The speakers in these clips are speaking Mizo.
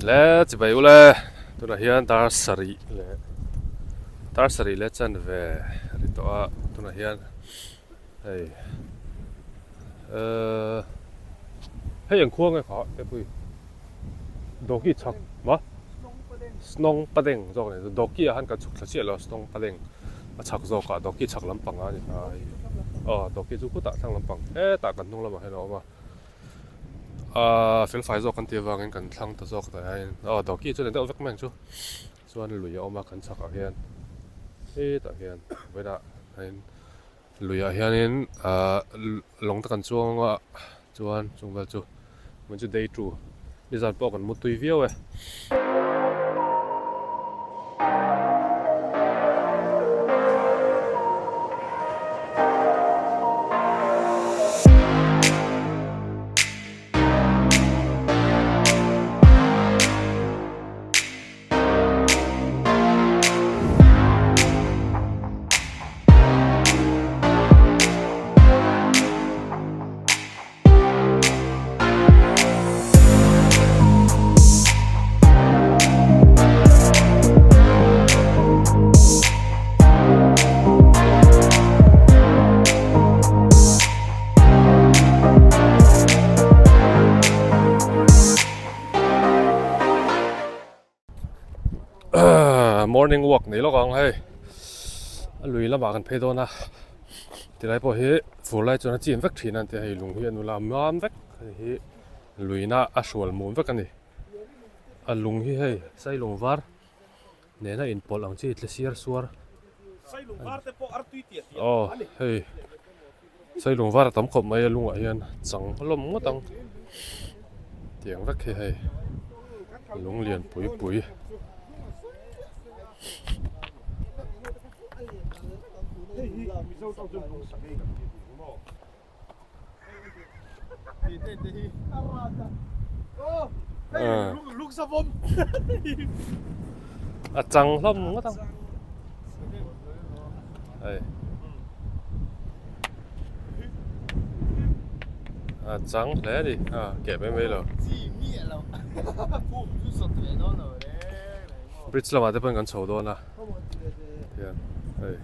Le chibai ule tunah hian dar sarih leh dar sarih leh chanve a ni tawh a tunah hian hei ehh hei ang khua nge kha tepui dawki chhak maw snawng padeng zawk a ni dawki ah khan kan chhuk thla chiah lo snawng padeng a chhak zawk ah dawki chhak lampang a ni ta hei aw dawki chu khutah thlang lampang hetah kan hnung lamah hian a awm a. Ahh felfai zawk kan tih avangin kan thlang ta zawk tah hian aw dawki chu a ni deuh vek mai ang chu chuan lui a awm a kan chhakah hian hetah hian vawiinah hian luiah hianin ahh lawng te kan chuang a chuan chung vel chu hmun chu day two nizan pawh kan mutui viau e. Morning walk nei lawk ang hei a lui lamah kan phei dawn a tilai pawh hi fur lai chuan a chin vek thin a tia hei lung hi a nula mam vek hei hi luina a hrual mum vek a ni a lung hi hei sailung var nena inpawlh ang chi tle siar suar aw hei sailung var a tam khawp mai a lungah hian chang hlawm ngawt ang tiang vek hi hei lung lian pui pui. A chang hlawm ngawt ang hei a chang hle a ni a keh mai mai lo bridge lamah te pawhin kan chho dawn a hian hei.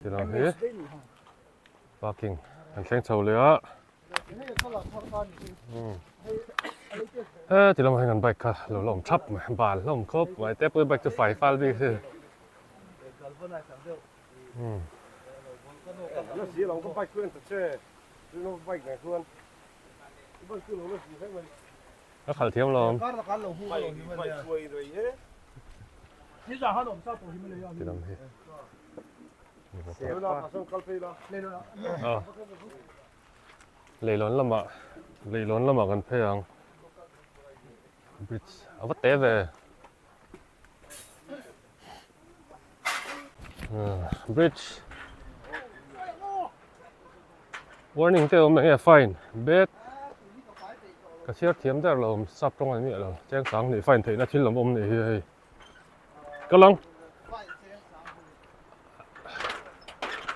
Tilang hi parking kan thleng chho leh a he ti lamah hian kan bike kha lo la awm thap mai bal hlawm khawp mai te pawh bike chu fai fal bik si a khalh thiam lo awm ti lam hi. Leilawn lamah leilawn lamah kan phei ang bridge a va te ve bridge warning te awm enge fine bet ka chhiar thiam der lo sap tawng a ni miah lo cheng sang nih fine theihna thil lam awm nih hi hei. Ka lang.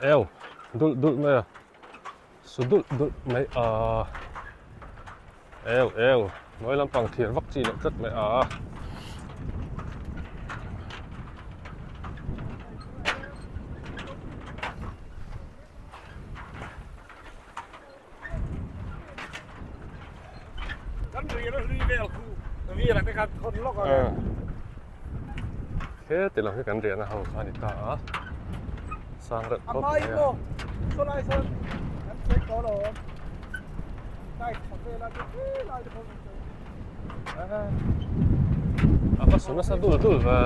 Eo, dul dul mai a. Su dul dul mai a. Eu eu hnuai lampang thir vak chi loh tlat mai a. Kan ri na hlui vel khu vira te khan thon lawk a. He ti lam hi kan riahna ho kha a ni ta a. Sang reuh khawp mai a. Saw lai sawn kan check tawh alawm. Kai tha vel a chu khi lai te pawh kan sawi. A va su nasa dul dul ve.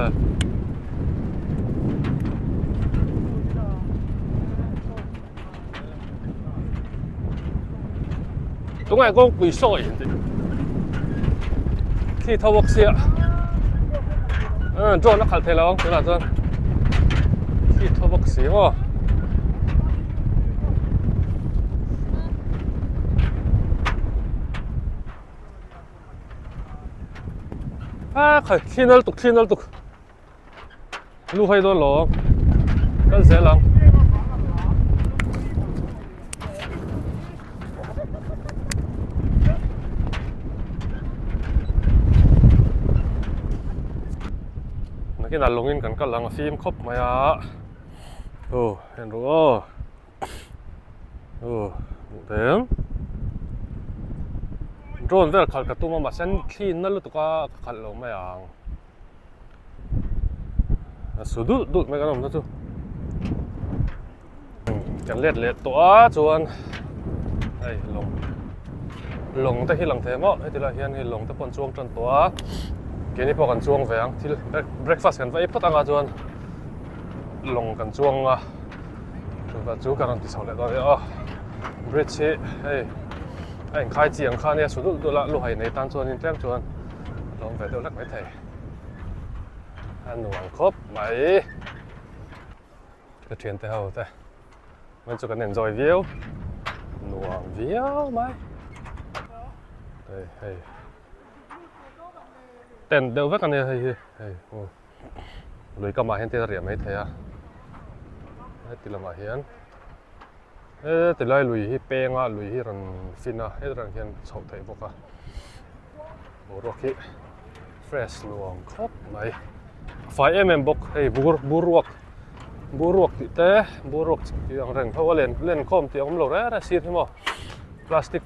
Tungai kawngpui sawi in tih khi tho bawk sia drone a khalh thei lo ang tunah chuan khi tho bawk si maw a khai thli nal tuk thli nal tuk Lu hai dawn lo kal zel ang. Nakinah lawngin kan kal ang a fim khawp mai a. Aw en rawh aw. Aw hmuh thei ang. Drone vel khalh ka tum a mahse an thli na lutuk a ka khalh lo mai ang. A su dulh dulh mai kan awmna chu kan let leh tawh a chuan hei lawng lawng te hi lang thei maw heti lai hian hei lawng te pawh an chuang tan tawh a keini pawh kan chuang ve ang thil breakfast kan va ei phawt anga chuan lawng kan chuang a chuva chu ka rawn ti chho leh dawn a ni aw bridge hi hei a inkhai chi ang kha ania su dulh dulh a luhai nei tan chuanin tlem chuan. Lawm ve deuh hlek mai thei. A nuam khawp mai. Ka thian te ho te. Mai chu kan enjoy viau. Nuam viau mai. Hei hei. Tent deuh vek ania hei hi. Hei u. Lui kamah hian thil a riah mai thei a. Heti lamah hian he tilai lui hi peng a lui hi rawn fin a hetlai hian chhoh theih bawk a. Boruak hi fresh nuam khawp mai a fai em em bawk hei bur boruak boruak tih te boruak tih ang reng ho a len len khawm tih a awm lo reng reng sir hi maw plastic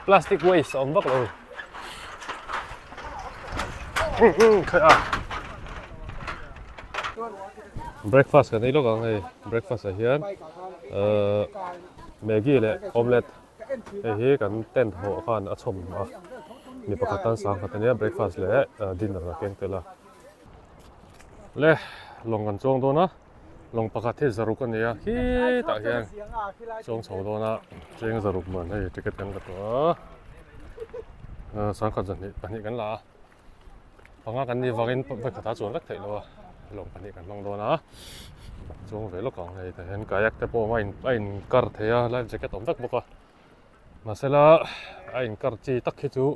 plastic waste a awm vak lo a breakfast kan ei lawk ang hei breakfast ah hian ahh Maggi leh omelette hei hi kan tent hawh khan a chhawm a mi pakhat tan sang khat ania breakfast leh dinner a keng tel a le lawng kan chuang dawn a lawng pakhat hi zaruk a ni a khitah hian chuang chho dawn a cheng zaruk man hei ticket kan la tawh a sangkhat zahnih pahnih kan la a. Panga kan nih vangin vawikhat a chuan vek theih lo a, lawng pahnih kan hmang dawn a, chuang ve lawk ang hei tah hian kayak te pawh a in a in kar thei a life jacket awm vek bawk a mahsela a in kar chi tak hi chu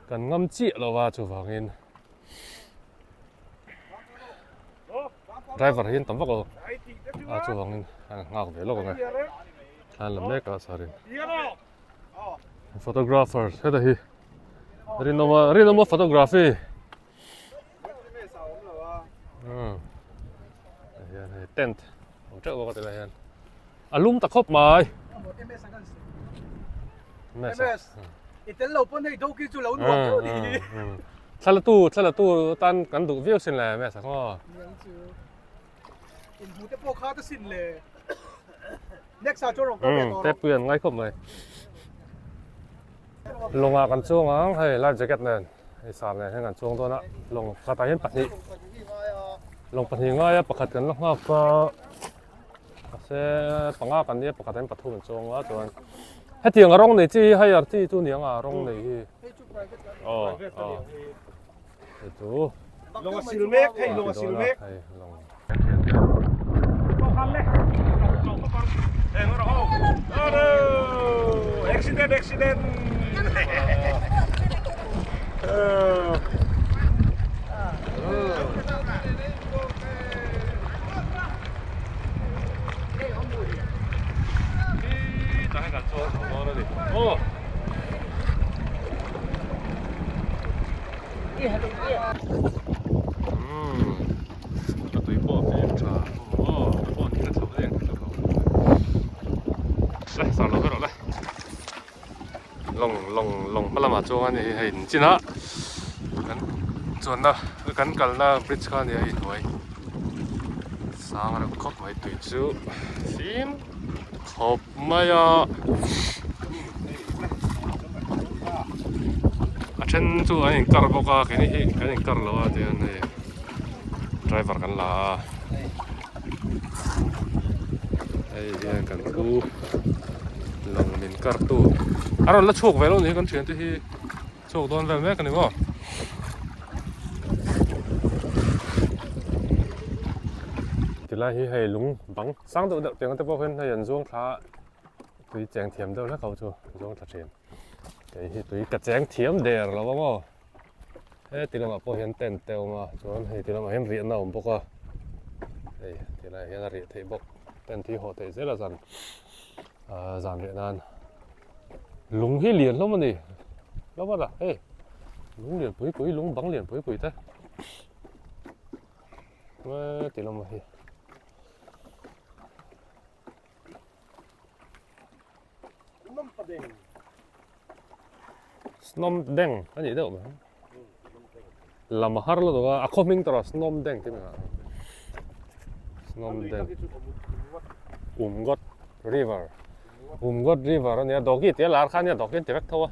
kan ngam chiah lo a chuvangin driver hi an tam vak lo a chuvangin a nghak ve lawk ang e thla an la mek a sarin photographer heta hi. Rinawma Rinawma photography hian hei tent awm teuh bawk a tilai hian a lum ta khawp mai MS i tel lo pawn hei doki chu lo nuam teuh ni hi thlalatu thlalatu tan kan duh viau sin le MS a khaw in hmu te pawh kha ta sin le next ah chuan rawn kal ve tawh rawh tep an ngai khawp mai Lawngah kan chuang ang hei life jacket nen hei sar nen hian kan chuang dawn a lawng pakhatah hian pahnih lawng pahnih ngai a pakhat kan la nghak a mahse panga kan nia pakhat ah hian pathum an chuang a chuan hetiang a rawng nei chi hi hire chi chu ni ang a rawng nei hi aw aw hei chu lawng a sil mek hei lawng a sil mek hei lawng Accident accident Hetah hian kan chuang chho dawn a ni. Aw. Umm. A tui pawh a fim tha. Aw, a phone hi ka chho reng ka chho. Le, sar lo ve rawh le. Lawng lawng lawng hma lamah chuang a ni hi hei in chin a kan chuanna kan kalna bridge kha a ni a hei hnuai sang reuh khawp mai tui chu fim khawp mai a a then chu an inkar bawk a keini hi kan inkar lo a tihian hei driver kan la a hei hian kan pu lawng min kar tu a rawn la chhuak ve lo ni kan thiante hi chhuak dawn vel mek a ni maw tilai hi hei lung bang sang deuh deuh tiang te pawh hian hei an zuang thla a tui cheng thiam deuh hlek ho chu zuang thla thin kei hi tui ka cheng thiam der lo a maw Heti lamah pawh hian tent te a awm a chuan hei ti lamah hian riahna a awm bawk a hei ti laiah hian a riah theih bawk tent hi haw theih zel a zan ahh zan riah nan lung hi lian hlawm a ni hlawm a la hei lung lian pui pui lung bang lian pui pui te heti lamah hi. Snom Deng a nih deuh mai. Lam a har lutuk a, a khaw hming tawrh a Snom Deng tih mai. Snom Deng. Umgot River. Umgot River a nia, Dawki tia lar kha a nia, Dawki an ti vek tho a.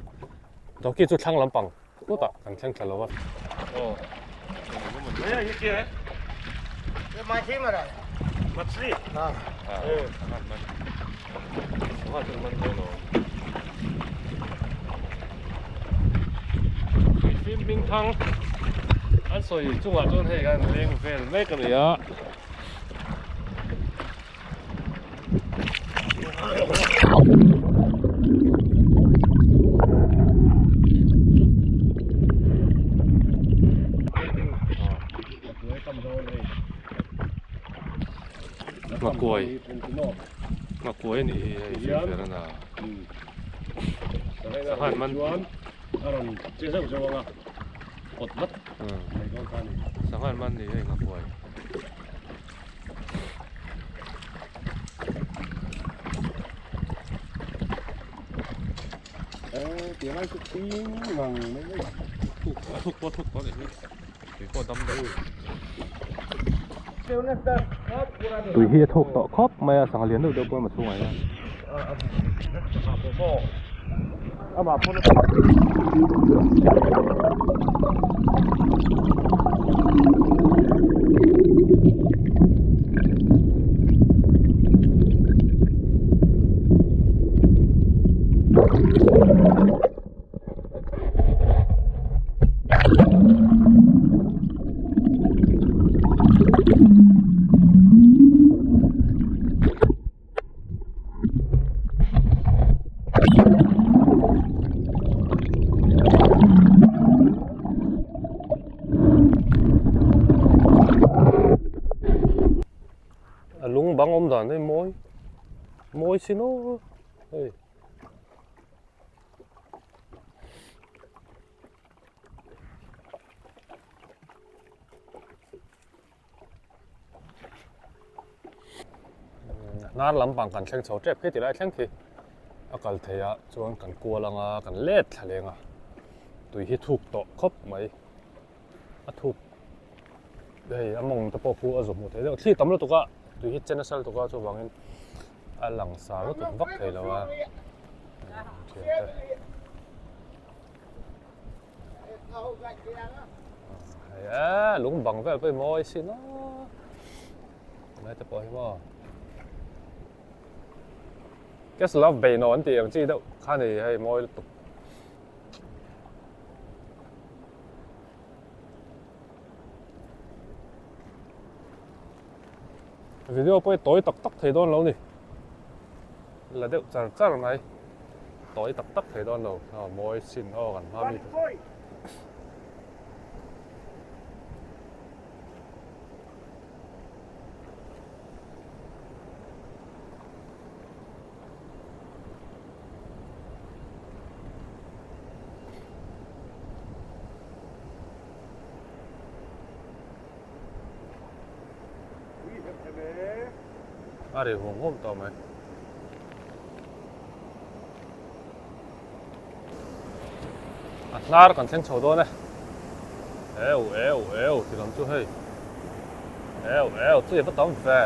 Dawki chu thlang lampang kutah kan thleng thla lo a. Aw. Machli. Ha. Man man. Sangha chu man dawn lo. Tuifim hming thang an sawi chungah chuan hei kan leng vel mek a ni a. Nghakuai Nghakuai a nih hi hei fir a na Sanghan man a rawn che zeuh zeuh ang a pawt vat mai dawn kha a ni. Sanghan man ni hei nghakuai. Thuk pawh thuk pawh a nih hi tui pawh a dam deuh. Tui hi a thuk tawh khawp mai a sangha lian deuh deuh pawh a chhungah hian. A lung bang awm dan hi mawi mawi sin aw hei. Hnar lampang kan thleng chho tep khi ti lai thleng khi a kal thei a chuan kan kual anga kan let thla leng a tui hi thuk tawh khawp mai a thuk hei a mawng te pawh khu a zawh hmuh theih deuh thli tam lutuk a tui hi che nasa lutuk a chuvangin a lang sa lutuk vak thei lo a thiante. Hei lung bang vel pawh hi mawi sin aw lai te pawh hi maw guess love bei nawn tih ang chi deuh kha ni hei mawi lutuk video pawh hi tawi tak tak thei dawn lo ni la deuh char char mai tawi tak tak thei dawn lo a mawi chin aw kan hma mi A ri huam huam tawh mai. A hnar kan thleng chho dawn e. Eu eu eu ti lam chu hei. Eu eu chu i va tam ve.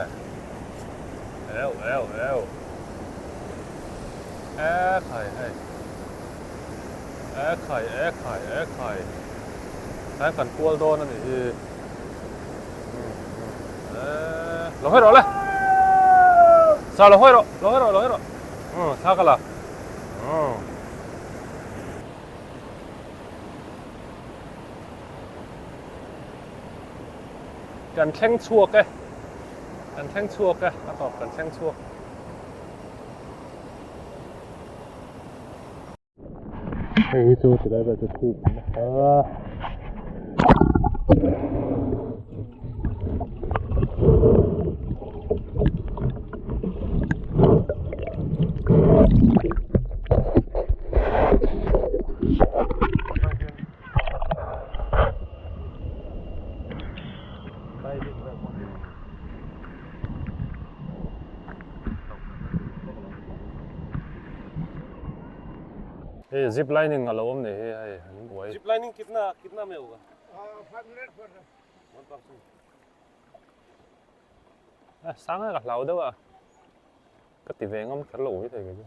Eu eu eu. E khai hei. E khai e khai e khai. Tlai kan kual dawn a nih hi. Lo hawi rawh le. Sa lo hawi rawh, lo hawi rawh, lo hawi rawh. Thla ka la. Kan thleng chhuak e. Kan thleng chhuak e. A tawp kan thleng chhuak. Hei hi chu tilai vel chu thuk a Hei zip lining a lo awm nei hi hei an buai. Zip lining kitna kitna mai hoga? One person. A sang a ka hlau deuh a. Ka ti ve ngam kher lo hi thei kei chu.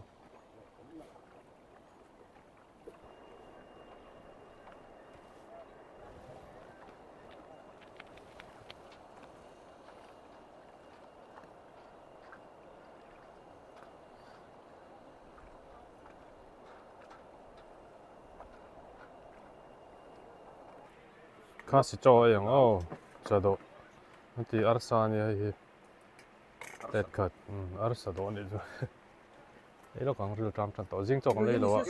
Kha si chaw a eng aw cha dawh heti arsa a nia hei hi plate khat arsa dawh a nih chu ei lawk ang ril ṭam ṭan tawh zing chaw kan lei lo a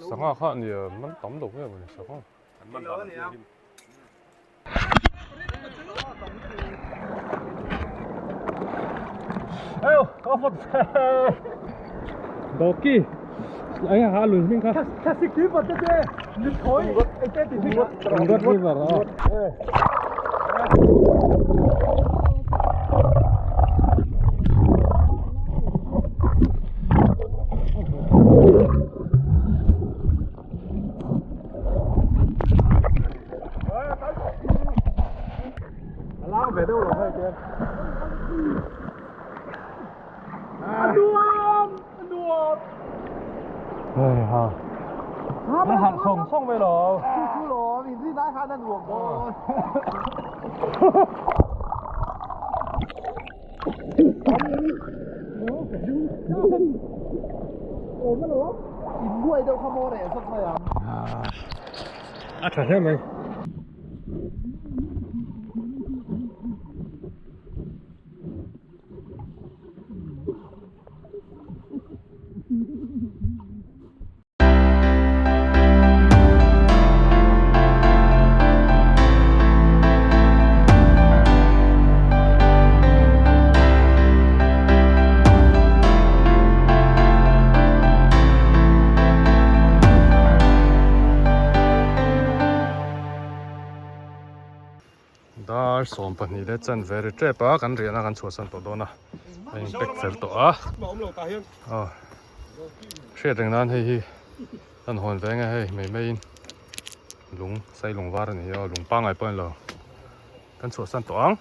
sangha kha nia man tam lo em a ni sangha. Doki anh hả lùi mình kha Classic thứ vật thế nít thối anh tên thì Ringot river à A lang ve deuh lo hei tian. A nuam! A nuam! Hei ha. A harh sawng sawng mai lo. Chu chu lo, min rin ai khan a nuam dawn. A tha hle mai. Dar 12 leh chanve ri tep a kan riahna kan chhuahsan tawh dawn a a in pack fel tawh a aw hriat reng nan hei hi kan hawn ve nge hei mai mai in lung sai lung var a ni a lung pangngai pawh a ni lo kan chhuahsan tawh ang.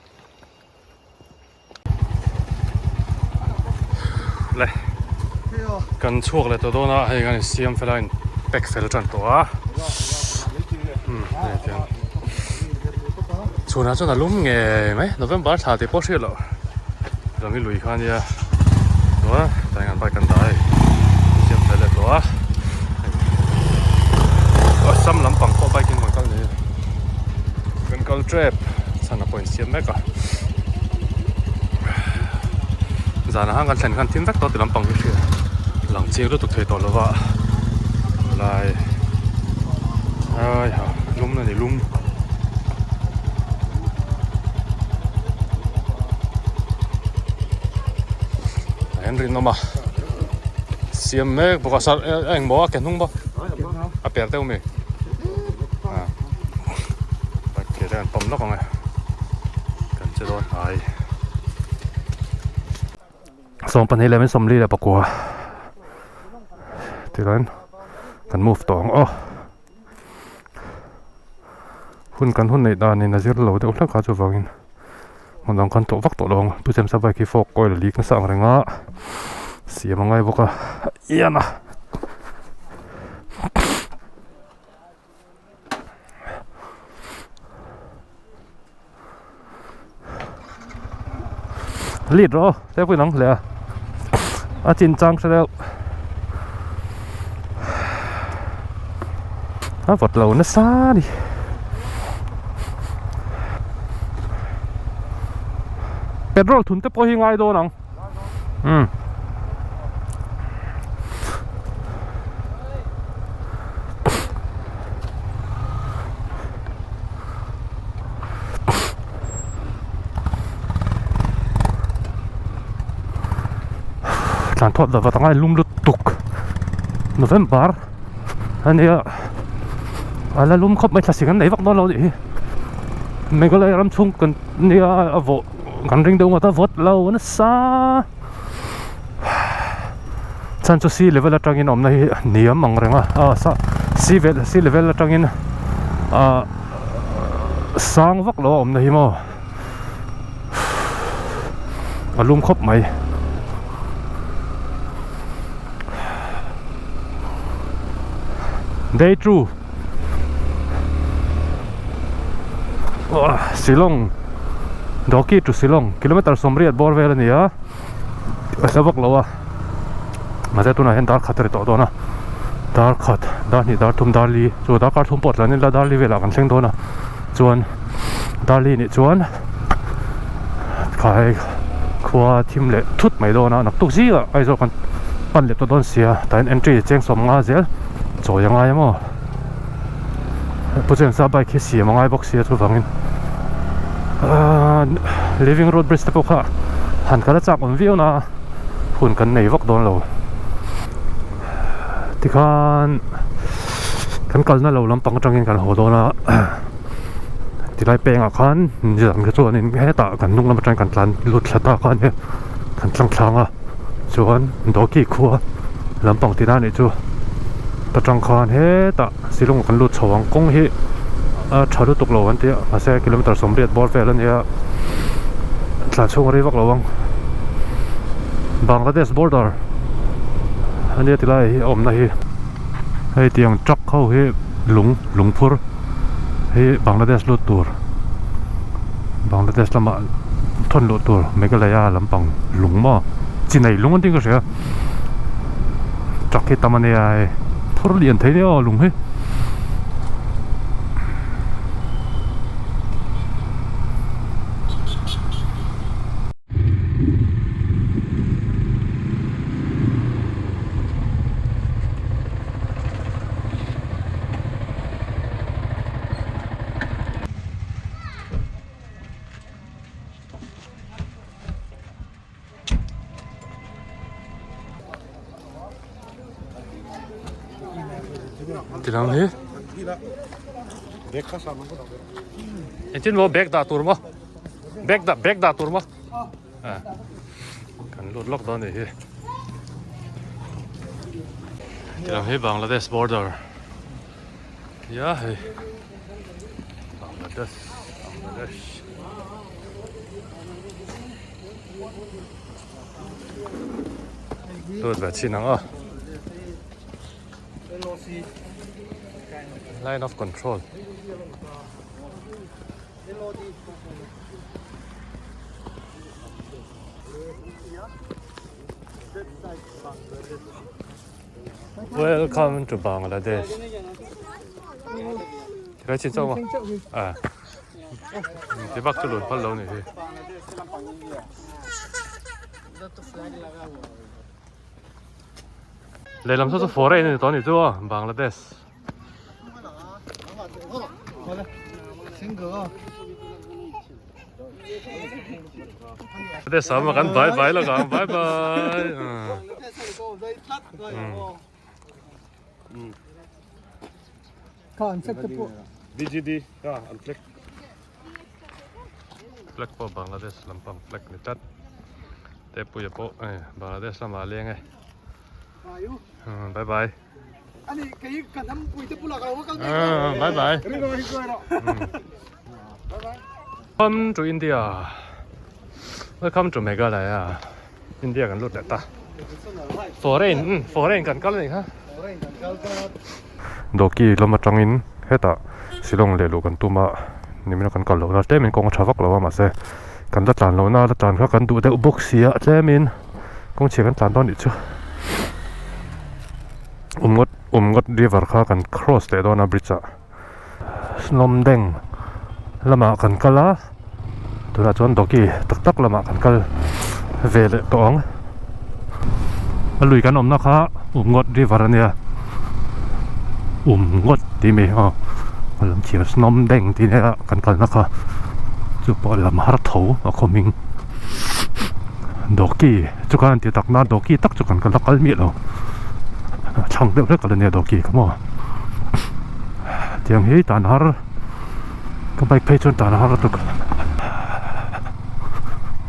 Le kan chhuak leh tawh dawn a hei kan insiam fel a in pack fel tan tawh a hei tiang chhunah chuan a lum ngei mai November thla tih pawh hriat loh lam hi lui kha a nia chuan tlai an bike an dah a hei insiam fel leh tawh a Assam lampang pawh bike in kan kal ni kan kal tep chhan a pawh insiam mek a. Zanah khan kan thlen khan thim vek tawh ti lampang hi hria lang chiang lutuk thei tawh lova lai ai ha lum na ni lum a hian rinawm a siam mek bawk a sar a engmaw a ke hnung bawk a per deuh mi a ke te an pawm lawk ang e. che dawn hnai. 22 leh 44 tichuan kan move tawh ang aw hun kan hun neih danin a zir lo deuh hlek a chuvangin hmun dang kan tlawh vak tawh lo ang pu James-a bike hi fork oil a leak nasa ang reng a siam a ngai bawk a ian a. Lead rawh aw te pawhin ang hle a a chin chang hre deuh a vawt lo nasa a ni petrol thun te pawh hi ngai dawn ang umm. Tlan thawt lova ta ngai lum lutuk November ania a la lum khawp mai thlasik an nei vak dawn lo nih hi Meghalaya ram chhung kan nia a vawh kan ring deuh ngawt a vawt lo nasa. Chhan chu sea level atangin awmna hi hniam ang reng a ah sa sea vel sea level atangin ah sang vak lo a awmna hi maw a lum khawp mai day two Shillong Dawki to Shillong kilometer sawmriat bawr vel a ni a. A hla vak lo a mahse tunah hian dar khat a ri tawh dawn a dar khat dar hnih dar thum dar li chu darkar thum pawh tlan ila dar li velah kan thleng dawn a chuan dar li nih chuan khai khua thim leh thut mai dawn a naktuk zingah Aizawl kan pan leh tawh dawn sia tah hian entry cheng sawm nga zel chawi a ngai a maw Pu James-a bike hi siam a ngai bawk sia chuvangin ahh living road bridge te pawh kha han kal a chak awm viau na hun kan nei vak dawn lo tikhan kan kalna lo lampang atangin kan haw dawn a tilai pengah khan nizan kha chuanin hetah kan hnung lam atangin kan tlan lut thla ta kha ania kan tlang thlang a chuan Dawki khua lampang tihna anih chu ta tang khan hetah Shillong kan lut chho ang kawng hi a tha lutuk lo an ti a mahse kilometer sawmriat bawr vel a nia tlan chhung a rei vak lo ang Bangladesh border a nia tilai hi a awmna hi hei tiang truck ho hi lung lungphur hi Bangladesh lut tur Bangladesh lamah thawn luh tur Meghalaya lampang lung maw chinei lung an tih ka hria. Truck hi tam a nia hei phur lian thei nia aw lung hi. Tilang hi engtin maw bag dah tur maw bag dah bag dah tur maw kan lut lawk dawn anih hi tilang hi Bangladesh border tia hei Bangladesh Bangladesh. Lut ve chin ang aw. Line of control. Welcome to Bangladesh. Cái chin chau ma. À. Ti bak chu lun phal lo ni hi. Lehlam saw chu foreign a ni tawh a ni chu aw Bangladesh. Bangladesh ah kan bye bye lawk ang bye bye. Kha an check te pawh. DGD kha an click. Flag pawh Bangladesh lampang flag ni tlat. Tepuia pawh hei Bangladesh lamah a leng e. Bye bye. Bye bye. Welcome to India. Welcome to Meghalaya. India kan lut leh ta. Foreign, foreign kan kal anih kha. Dawki lam atangin hetah Shillong leh luh kan tum a, nimina kan kal lohna tlemin kawng a tha vak lo a mahse kan la tlan lohna la tlan kha kan duh deuh bawk si a tlemin kawng chhia kan tlan dawn nih chu Umngawt Umngawt river kha kan cross leh dawn a bridge ah Snomdeng lamah kan kal a tunah chuan Dawki tak tak lamah kan kal ve leh tawh ang a lui kan awmna kha Umngawt river a nia Umngawt tih mai aw a lam chhiar Snomdeng tih nia kan kalna kha chu pawh lam har tho a khaw hming Dawki chu khan an ti tak na Dawki tak chu kan la kal miah lo a chhang deuh hlek a la nia Dawki kha maw tiang hi tan har ka bike phei chuan tan har lutuk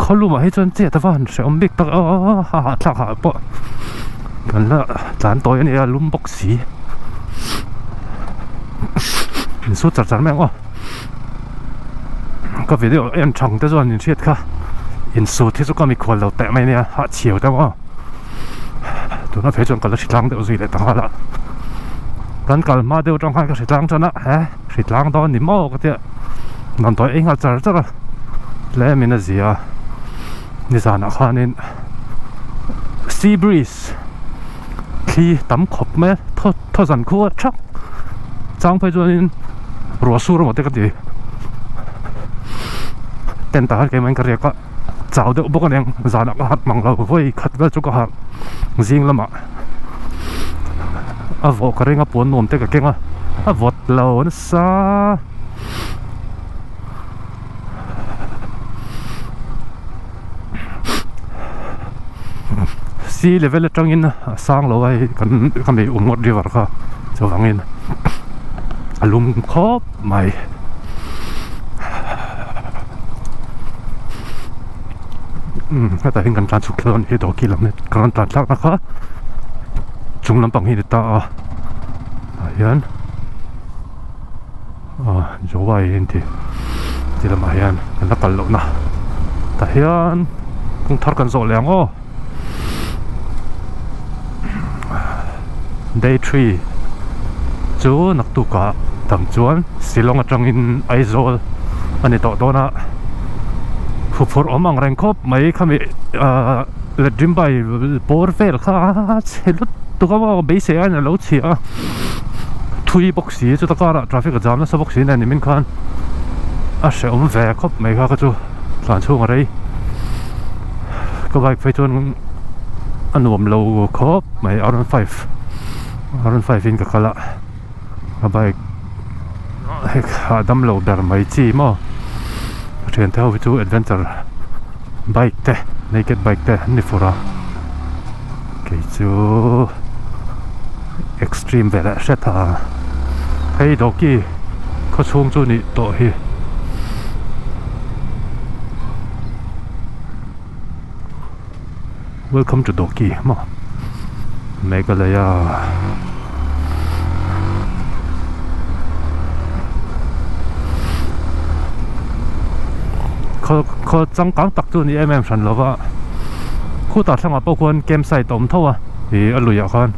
khawlumah hi chuan chet ava han hrehawm bik tak a a hahthlak ah pawh kan la tlan tawi a nia lum bawk si insut char char mai ang aw ka video en thang te chuan in hriat kha insut hi chu ka mikhual lo teh mai ania hahchhiau deuh aw tuna phei chuan ka la hritlang deuh zui leh ta nghal a kan kal hma deuh atang khan ka hritlang tan a he hritlang dawn ni maw ka tia damdawi ei nghal char char a tlemin a zia nizanah khanin sea breeze thli tam khawp mai a thaw thaw zan khu a thak chang phei chuanin ruah sur emaw te ka ti tent ah khan keimah in ka riak a chau deuh bawk aniang zanah ka harh mang lo vawi khat vel chu ka harh zing lamah a vawh ka ring a puan nuam te ka keng a a vawt lo nasa. Sea level atangin a sang lo a hei kan ka nei um ngawt river kha chuvangin a lum khawp mai. Umm hetah hian kan tlan chhuk thla dawn hi dawhki lam hi ka rawn tlan thlakna kha chung lampang hi a ni ta a tah hian. Aw Jowai hi an ti ti lamah hian kan la kal lohna tah hian kawng thar kan zawh leh ang aw day three chu naktukah dang chuan Shillong atangin Aizawl a ni tawh dawn a huphurh awm ang reng khawp mai khami ahh Ladrimbai bawr vel kha chhe lutuk a maw beisei aiin a lo chhia a thui bawk si chuta karah traffic a jam nasa bawk si nen nimin khan a hrehawm ve khawp mai kha kha chu tlan chhung a rei ka bike phei chuan a nuam lo khawp mai R one five R one five in ka kal a ka bike hei hahdam lo ber mai chi maw ka thiante ho hi chu adventure bike te naked bike te an ni fur a kei chu extreme ve leh hret a hei dawki khaw chhung chu nih tawh hi welcome to dawki maw Meghalaya. Khaw khaw changkang tak chu a ni em em hran lova khutah thlangah pawh khuan camp site a awm tho a ih a luiah khan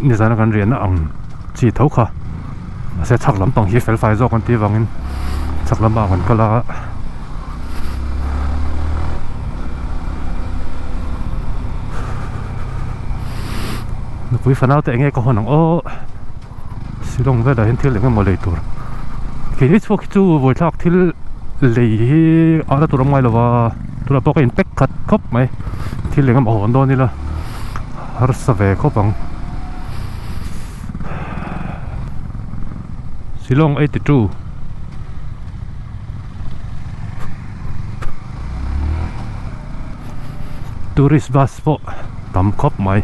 nizana kan riahna ang chi tho kha mahse chhak lampang hi fel fai zawk an tih avangin chhak lamah kan kal a. Nupui fanau te enge ka hawn ang aw Shillong velah hian thil engemaw lei tur keini chhuak hi chu vawithlak thil lei hi a la tur awm ngai lo va tunah pawh ka in pack khat khawp mai thil engemaw hawn dawn ila harsa ve khawp ang Shillong 82. Tourist bus pawh tam khawp mai.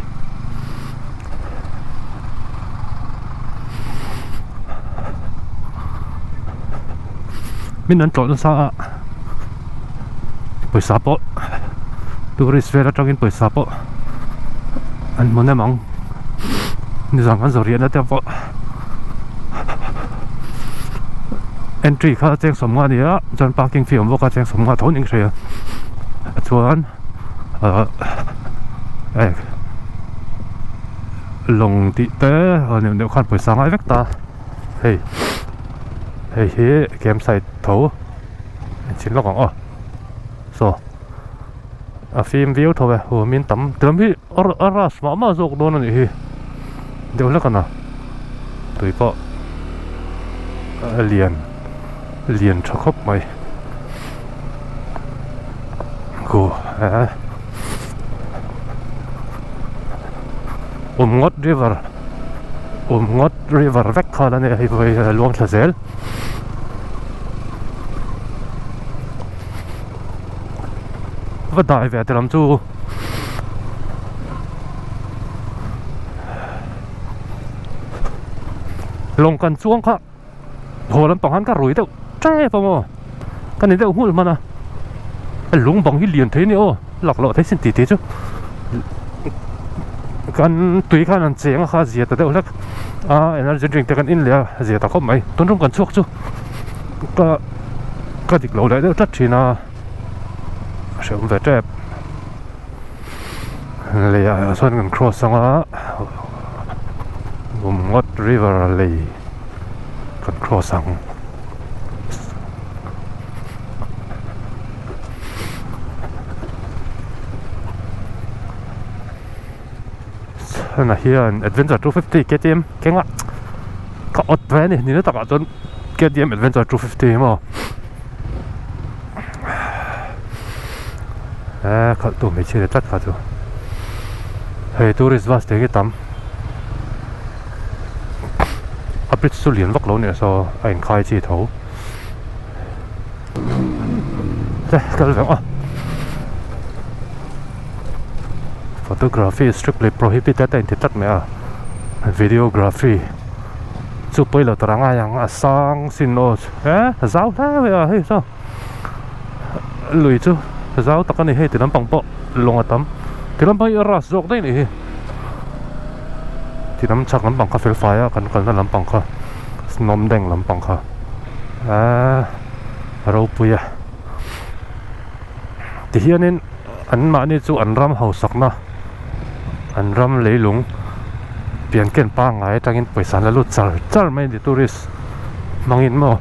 Min an tlawh nasa a. Pawisa pawh tourist vel atangin pawisa pawh an hmu nem ang nizan kan zawh riahna te pawh entry kha cheng sawmnga a ni a chuan parking fee a awm bawk a cheng sawmnga tho niin ka hria chuan ahh eh lawng tih te a neuh neuh khan pawisa ngai vek ta hei hei hi campsite tho enchhin lawk ang aw saw a fim viau tho e aw min tam tilam hi a rush mah mah zawk dawn a nih hi deuh hlek a na tui pawh a lian lian tha khawp mai khu eh Umngawt river Umngawt river vek khan a nia hei vawi luang thla zel. Va dai ve te lam chu lawng kan chuang kha haw lampang khan ka rui deuh tep a maw ka ni deuh nghulh hman a lung bang hi lian thei a ni aw lak loh thei sin tih tih chu kan tui khan an cheng a kha zia ta deuh hlek a energy drink te kan in leh a zia ta khawp mai tun rum kan chhuak chu ka ka dik lo leh deuh tlat thin a a hrehawm ve tep lei ah chuan kan cross ang a Bumngawt river lei kan cross ang. Chhanah hian Adventure 250 KTM keng a ka awt ve a ni ni na takah chuan KTM Adventure 250 hi maw eh khalh tu hmeichhia leh tlat kha chu hei tourist bus te hi tam a bridge chu lian vak lo nia saw a inkhai chi tho te kal ve ang a. Photography is strictly prohibited a inti tlat mai a videography chu pawi lo tur a ngai ang a sang sin aw eh a zau hle mai a hei saw lui chu zau tak a ni hei ti lampang pawh lawng a tam ti lampang hi a ras zawk daih a nih hi ti lam chhak lampang kha fel fai a kan kalna lampang kha snowdeng lampang kha eh a ropui a. Tihianin anmahni chu an ram hausakna, an ram leilung pianken pangngai atangin pawisa an la lut char char mai a ni tourist hmangin maw.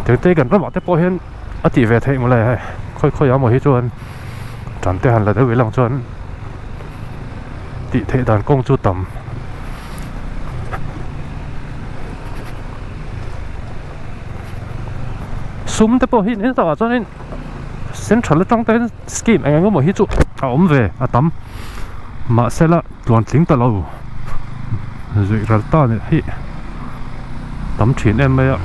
Tengte kan ramah te pawh hian a tih ve theih mawle hei khawi khawi ah maw hi chuan tan te han la deuh ilang chuan tih theih dan kawng chu tam. Sum te pawh hi nil takah chuanin central atang te hian scheme eng eng emaw hi chu a awm ve a tam mahse la tluan tling ta lo zuih ral ta nih hi tam thin em mai a.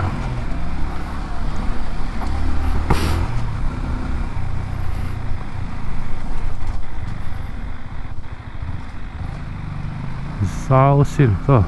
Zau sin chaw.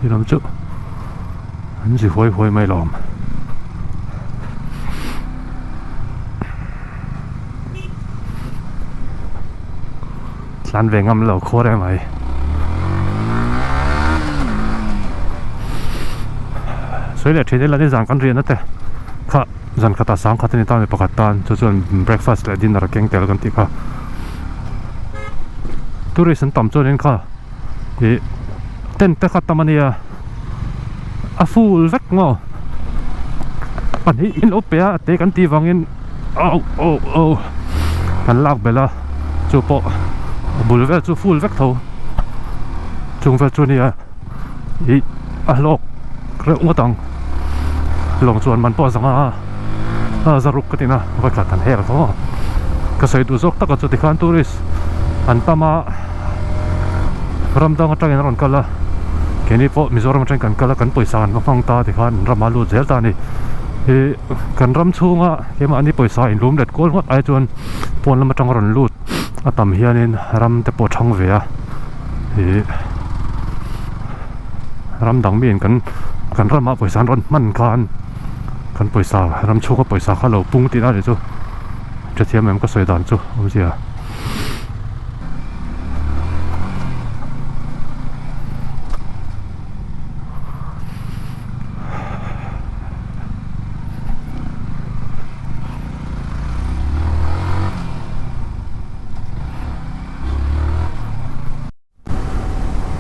Ti lam chu an zi huai huai mai lawm. Tlan ve ngam lo khaw reng mai. Sawi leh thin ila nizan kan riahna te kha zan khatah sang khat a ni ta mi pakhat tan chu chuan breakfast leh dinner a keng tel kan tih kha. Tourist an tam chuanin kha ih tent te kha tam a nia a full vek maw pahnih in lo pe a a te kan tih vangin au au au kan lak belh a chu pawh a bul vel chu full vek tho chung vel chu nia ih a hlawk reuh ngawt ang. Lawng chuan man pawh a zang a, a za ruk ka tina vawi khat an hel tho a. Ka sawi duh zawk taka chu tikhan tourist an tam a, ram dang atangin an rawn kal a, keini pawh Mizoram atangin kan kal a, kan pawisa an va hmang ta tikhan an ramah lut zel ta a ni. Ih kan ram chhunga keimahni pawisa inlum let kual ngawt ai chuan pawn lam atanga rawn lut a tam hianin ram te pawh a thang ve a, ih ram dang miin kan kan ramah pawisa an rawn hman khan kan pawisa ram chhunga pawisa kha lo pung tihna a nih chu hrethiam em ka sawi dan chu awmzia.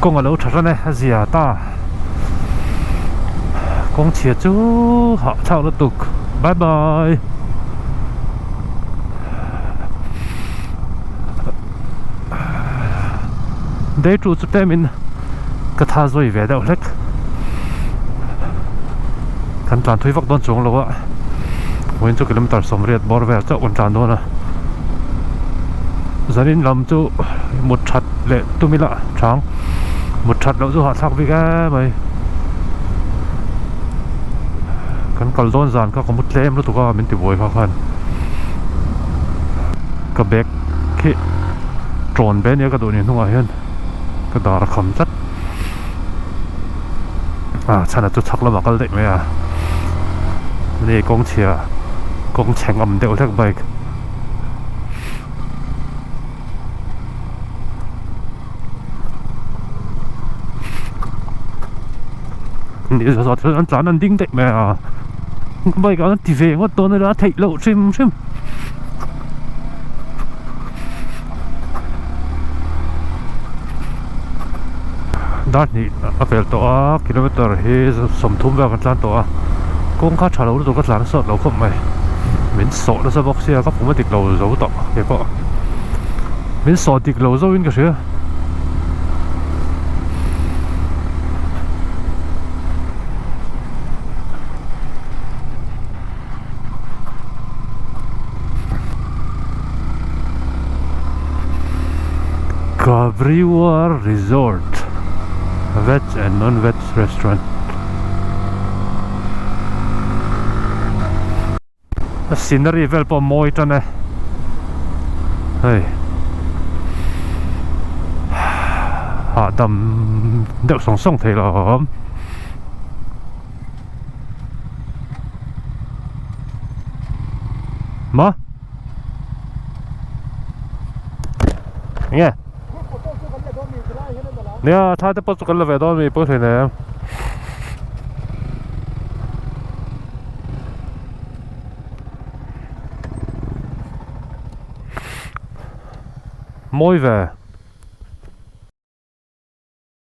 Kawng a lo tha hran e, a zia ta. Kawng chhia chu hahthlak lutuk. Bye bye. Day two chu tlemin ka tha zawi ve deuh hlek. Kan tlan thui vak dawn chuang lo a. Vawiin chu kilometer sawmriat bawr vel chauh kan tlan dawn a. Zanin lam chu mut that leh tum ila chang mut that loh chu hahthlak bik em mai. Kan kal dawn zan kha ka mu tlem lutuk a min ti buai kha khan ka bag khi tawn ve ania ka duh ni hnungah hian ka dar a kham tlat a chhan a chu chhak lamah kal daih mai a ni kawng chhia kawng chhe ngam deuh hlek bike. Ni zawt chuan an tlan an ding daih mai a bike ah an ti ve ngawt dawn ila a theih loh hrim hrim. Dar hnih a pel tawh a kilometer hi 30 vel kan tlan tawh a kawng kha tha lo lutuk a tlan sawt lo khawp mai min sawh nasa bawk sia ka pum a dik lo zo tawh keipawh min sawh dik lo zo in ka hria. Kabriwar Resort Veg and non-veg restaurant A scenery vel pawh a mawi tan e hei hahdam deuh sawng sawng thei lo a awm. Ma Enge Nia tha te pawh chu kan la ve dawn mi pawi hlei nem. Mawi ve.